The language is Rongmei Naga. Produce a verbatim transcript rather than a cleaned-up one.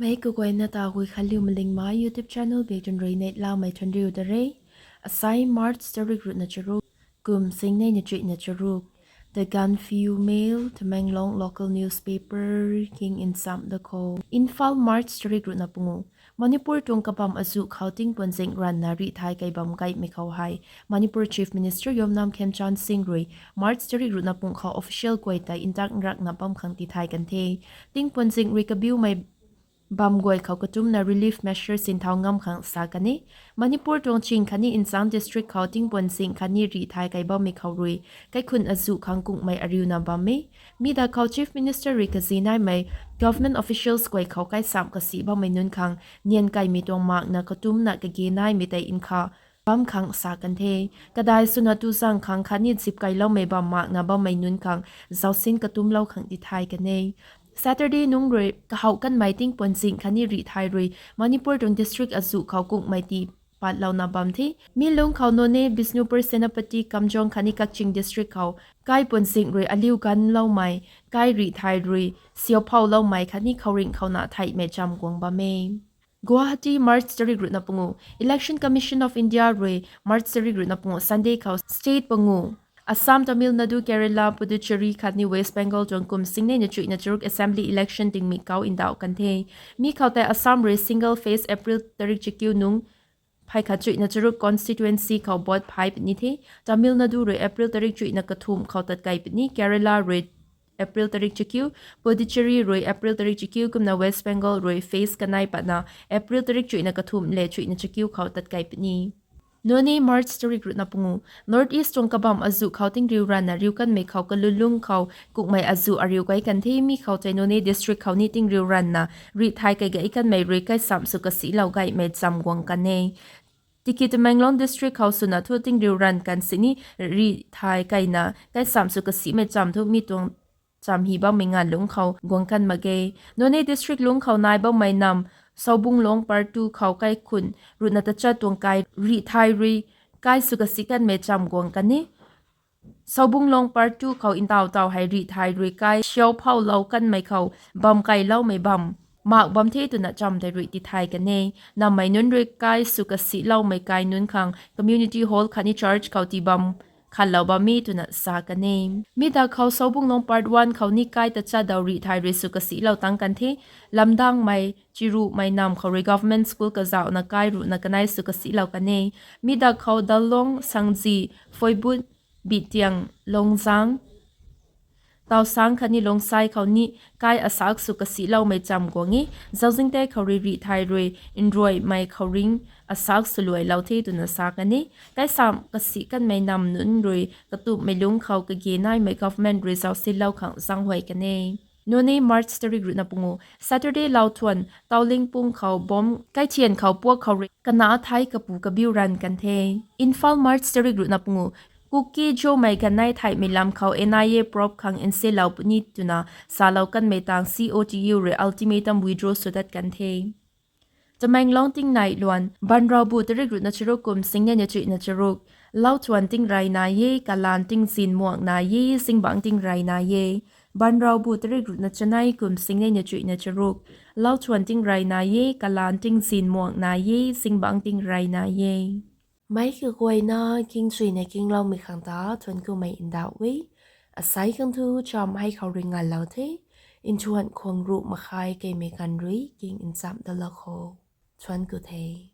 Mei kaguayna ta Guikhanliu Malingmei YouTube channel bak tun rui neihlamei thuanriu ta re. Asai March tarik ruhna charuk, kum singnei na chuihna charuk. The Gaanphiu Mail, Tamenglong local newspaper king nchamh da khou. Imphal, March tarik ruhna pungu. Manipur tuang kabam azuh khou tingpuan zing ranna rih thay kai bam gaymei khou hei Manipur Chief Minister Yumnam Khemchand Singh rui March tarik ruhna pung khou official guay tei ntak nrakna bam khang tithay kan the. Tingpuan zing rui kabiumei bam guay khou katumna relief measure sinthau ngam khang sa kan e. Manipur tuang ching khatni nchang district khou tingpuan zing khatni rih thay kai bammei khou rui kaikhun azuh khang kunghmei ariuna bam e. Mi da khou Chief Minister rui kazi naimei government officials guay khou kaisamh kasi bammei nunc khang nian kaimei tuang makna katumna kage naimei tei nkha bam khang sa kan the. Kadai swna tuzang khang khatni zip kailoumei bam makna bammei nunc khang zausin katumlou khang tithay kan e. Saturday nung rui kahouh kanmei tingpuan zing khatni rih thay rui Manipur tuang district azuh khou kunghmei ti patlouna bam the. Mi lungc khou Noney, Bishnupur, Senapati, Kamjong khatni Kakching district khou kaipuan zing rui aliu ganvloumei, kai rih thay rui siaphouloumei khatni khouringh khouna theihmei cham guang bam e. Guwahati, March tarik ruhna pungu. Election Commission of India rui March tarik ruhna pungu Sunday khou state pangu, Assam, Tamil Nadu, Kerala, Puducherry khatni West Bengal tuang kum singnei na chuihna charuk assembly election tingmik kau ndauh kan the. Mi khou tei Assam rui single phase April tarik chakiu nung phey khat chuihna charuk constituency khou vote phay puni the. Tamil Nadu rui April tarik chuihna kathumh khou tatkai puni. Kerala rui April tarik chakiu, Puducherry rui April tarik chakiu kumna West Bengal rui phase kanei patna April tarik chuihna kathumh le chuihna chakiu khou tatkai puni. Noney, March tarik ruhna pungu. North East tuang kabam azuh khou tingriu ranna riu kanmei khou kalulung khou kukmei azuh ariu kai kan the. Mi khou tei Noney district khou ni tingriu ranna rih thay kai gay kanmei rui kaisamh sw kasilou gaymei cham guang kan e. Tiki Tamenglong district khou swna thu tingriu ran kan sini rih thay kaina kaisamh sw kasimei cham thu mi tuang cham hi bammei nganv lungc khou guang kan mak ge. Noney district lungc khou nai bammei nam Saubunglong Part two khou kaikhun ruhna tachat tuang kai rih thay rui kai sw kasi kanmei cham guang kan e. Saubunglong Part two khou ntaw taw hei rih thay rui kai siaphouhlou kanmei khou bam kailoumei bam mak bam the twna cham tei rui tithay kan e. Nammei nunc rui kai sw kasiloumei kai nunc khang community hall khatni church khou tii bam khanlou bam e twna sa kan e. Mi da khou Saubunglong Part one khou ni kai tachat daw rih thay rui sw kasilou tang kan the. Lamdangmei, Chirumei nam khou rui government school kazauhna kai ruhna kanei sw kasilou kan e. Mi da khou Dalong, Sangji, Phoibut, Bitiang, Longzang, Tausang khatni Longsai khou ni kai asak sw kasiloumei cham guang e. Zauzingtei khou rui rih thay rui nruaimei khouringh asak swluailou the twna sa kan e. Kaisamh kasi kanmei nam nunc rui katumhmei lungc khou kage naimei government rui zausilou khang zaenghuay kan e. Noney, March tarik ruhna pungu. Saturday lauthuan Taulingpung khou bomb kaithian khou puak khou rui kana thei kapu kabiu ran kan the. Imphal, March tarik ruhna pungu. Kuki-Zomei ganei theihmei lam khou N I A probe khang nsilou puni twna salou kanmei tang C O T U rui ultimatum withdraw sw dat kan the. Tamenglong tingnai luan, Banraubu tarik ruhna charuk kum singnei na chuihna charuk. Lauthuan tingrey nai e, kalan tingzin muang nai e, zingbangc tingrey nai e. Banraubu tarik ruhna chanei kum singnei na chuihna charuk. Lauthuan tingrey nai e, kalan tingzin muang nai e, zingbangc tingrey nai e. Meic kaguayna kingchuina kingloumei khang ta thuanc kumei ndauh e. Asei khang thu cham hei khou rui nganlou the. Nthuan khwang ruh makhai keimei kan rui king nchamh dalou kho. Thuanc ku the.